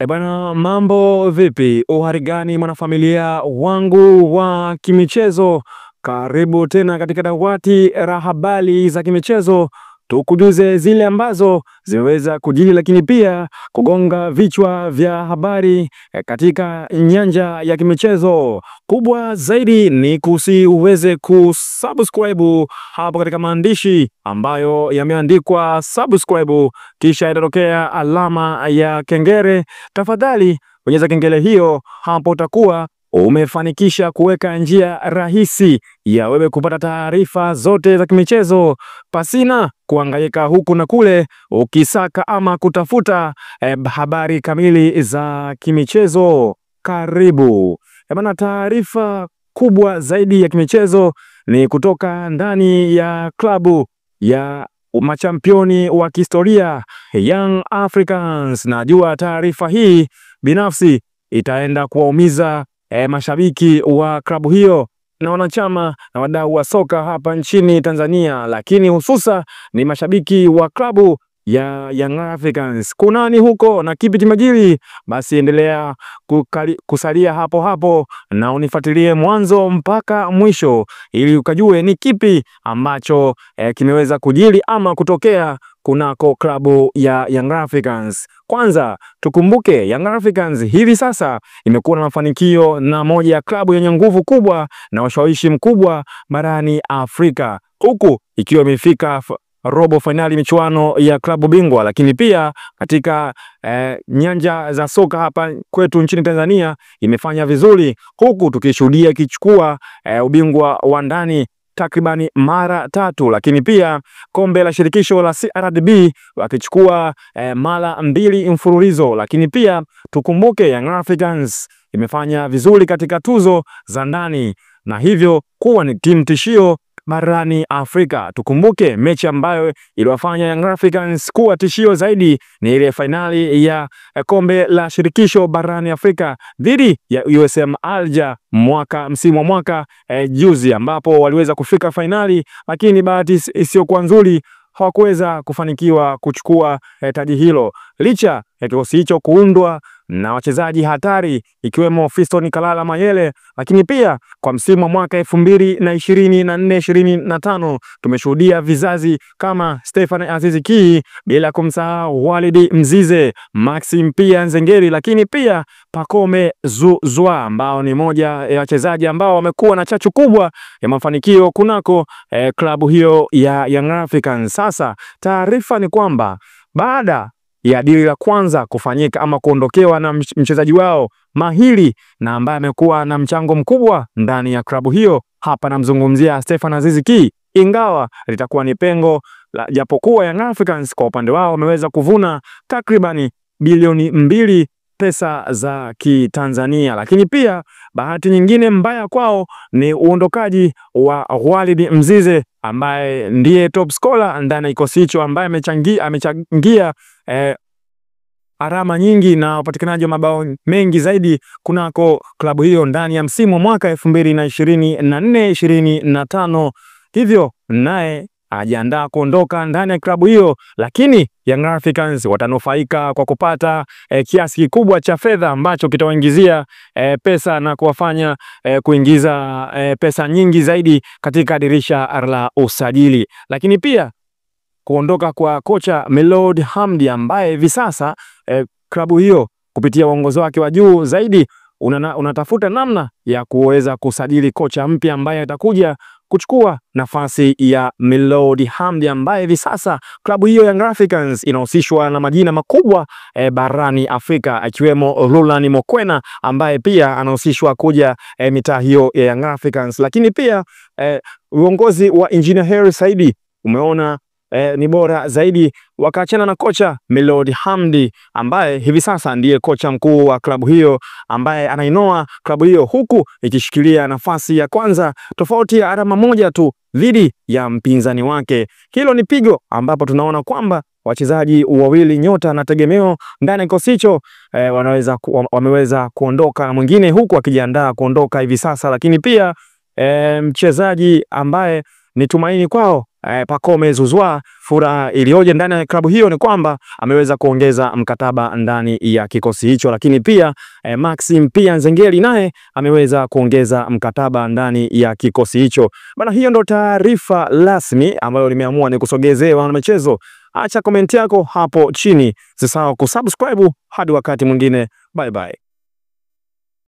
E bana, mambo vipi? Uhari gani mwanafamilia wangu wa kimichezo? Karibu tena katika dawati la habari za kimichezo, tukujuze zile ambazo zimeweza kujiri, lakini pia kugonga vichwa vya habari katika nyanja ya kimichezo. Kubwa zaidi ni kusi uweze kusubscribe hapo katika maandishi ambayo yameandikwa subscribe, kisha itatokea alama ya kengele. Tafadhali bonyeza kengele hiyo, hapo utakuwa umefanikisha kuweka njia rahisi ya wewe kupata taarifa zote za kimichezo pasina kuhangaika huku na kule ukisaka ama kutafuta habari kamili za kimichezo. Karibu. Bana, taarifa kubwa zaidi ya kimichezo ni kutoka ndani ya klabu ya machampioni wa kihistoria Young Africans. Najua taarifa hii binafsi itaenda kuwaumiza mashabiki wa klabu hiyo na wanachama na wadau wa soka hapa nchini Tanzania, lakini hususa ni mashabiki wa klabu ya Young Africans. Kunani huko na kipi kimejiri? Basi endelea kusalia hapo hapo na unifuatilie mwanzo mpaka mwisho ili ukajue ni kipi ambacho kimeweza kujiri ama kutokea kunako klabu ya Young Africans. Kwanza tukumbuke Young Africans hivi sasa imekuwa na mafanikio na moja ya klabu yenye nguvu kubwa na ushawishi mkubwa barani Afrika, huku ikiwa imefika robo finali michuano ya klabu bingwa, lakini pia katika nyanja za soka hapa kwetu nchini Tanzania imefanya vizuri, huku tukishuhudia ikichukua ubingwa wa ndani takribani mara tatu, lakini pia kombe la shirikisho la CRDB wakichukua mara mbili mfululizo. Lakini pia tukumbuke Young Africans imefanya vizuri katika tuzo za ndani na hivyo kuwa ni timu tishio barani Afrika. Tukumbuke mechi ambayo iliwafanya Young Africans kuwa tishio zaidi ni ile fainali ya kombe la shirikisho barani Afrika dhidi ya USM Alger msimu wa mwaka juzi, ambapo waliweza kufika fainali, lakini bahati isiyokuwa nzuri hawakuweza kufanikiwa kuchukua taji hilo, licha ya kikosi hicho kuundwa na wachezaji hatari ikiwemo Fiston Kalala Mayele. Lakini pia kwa msimu wa mwaka 2024-2025 tumeshuhudia vizazi kama Stefan Aziz Ki, bila kumsahau Walid Mzize, Maxim pia Nzengeri, lakini pia Pacome Zouzoua ambao ni moja ya wachezaji ambao wamekuwa na chachu kubwa ya mafanikio kunako klabu hiyo ya Young Africans. Sasa taarifa ni kwamba baada ya dili la kwanza kufanyika ama kuondokewa na mchezaji wao mahiri na ambaye amekuwa na mchango mkubwa ndani ya klabu hiyo, hapa namzungumzia Stefan Aziz Ki, ingawa litakuwa ni pengo japokuwa Young Africans kwa upande wao wameweza kuvuna takribani bilioni 2 pesa za Kitanzania. Lakini pia bahati nyingine mbaya kwao ni uondokaji wa Walid Mzize ambaye ndiye top scorer ndani ya kikosi hicho, ambaye amechangia alama nyingi na upatikanaji wa mabao mengi zaidi kunako klabu hiyo ndani ya msimu wa mwaka 2024-2025. Hivyo naye ajiandaa kuondoka ndani ya klabu hiyo, lakini Young Africans watanufaika kwa kupata kiasi kikubwa cha fedha ambacho kitawaingizia pesa na kuwafanya kuingiza pesa nyingi zaidi katika dirisha la usajili. Lakini pia kuondoka kwa kocha Miloud Hamdi ambaye hivi sasa klabu hiyo kupitia uongozi wake wa juu zaidi unatafuta namna ya kuweza kusajili kocha mpya ambaye atakuja kuchukua nafasi ya Miloud Hamdi ambaye hivi sasa klabu hiyo Young Africans inahusishwa na majina makubwa barani Afrika akiwemo Rulani Mokwena ambaye pia anahusishwa kuja mitaa hiyo ya Young Africans. Lakini pia uongozi wa Engineer Hersi Said umeona ni bora zaidi wakaachana na kocha Miloud Hamdi ambaye hivi sasa ndiye kocha mkuu wa klabu hiyo, ambaye anainoa klabu hiyo huku ikishikilia nafasi ya kwanza tofauti ya alama moja tu dhidi ya mpinzani wake. Hilo ni pigo ambapo tunaona kwamba wachezaji wawili nyota na tegemeo ndani ya kikosi hicho wameweza kuondoka na mwingine huku akijiandaa kuondoka hivi sasa. Lakini pia mchezaji ambaye ni tumaini kwao Pacome Zouzoua, furaha iliyoje ndani ya klabu hiyo ni kwamba ameweza kuongeza mkataba ndani ya kikosi hicho, lakini pia Maxim pia Nzengeli naye ameweza kuongeza mkataba ndani ya kikosi hicho. Bana, hiyo ndo taarifa rasmi ambayo nimeamua nikusogezee wana michezo. Acha komenti yako hapo chini, usisahau kusubscribe. Hadi wakati mwingine, bye bye.